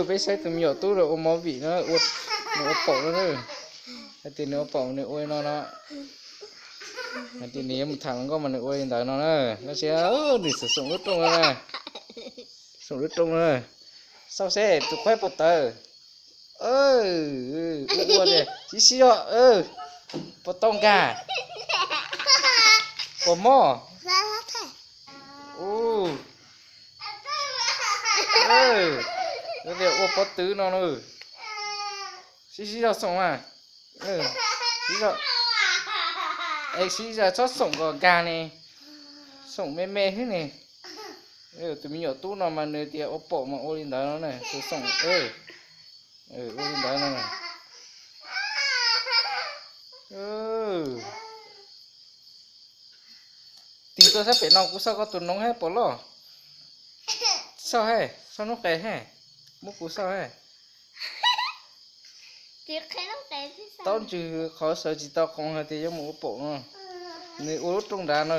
Peb saib tus me nyuam tub ua movie no, nws ua paum no na. Hais tias nws ua paum nws ua li no no. Hais tias nws yuav mus tham hluas nkauj mas nws ua li ntawd no na. Tab sis nws xoom lub rooj no na. Xoom lub rooj no na. Xauj seb tus qhuab puas tawv. Ua ua tias sib sib zog, puas tau nkag, puas mob. Ua tias ua pob tw no na. Sib sib zog xoom mas. Sib zog, es sib zog txhob xoom kom nkag ne. Xoom me me xwb ne. Tus me nyuam tub no mas nws tias ua paum mas ua li ntawd no na, tus xoom ua li ntawd no. Tig tuaj sab pem no kuv xauj koj tus noob hab puas loj. Xauj hab, xauj noob qes hab, muab kuv xauj hab. Taub ntsws qhov sawv tsis tau qoos hais tias yuav mus ua paum no. Nws ua lub rooj nrad na.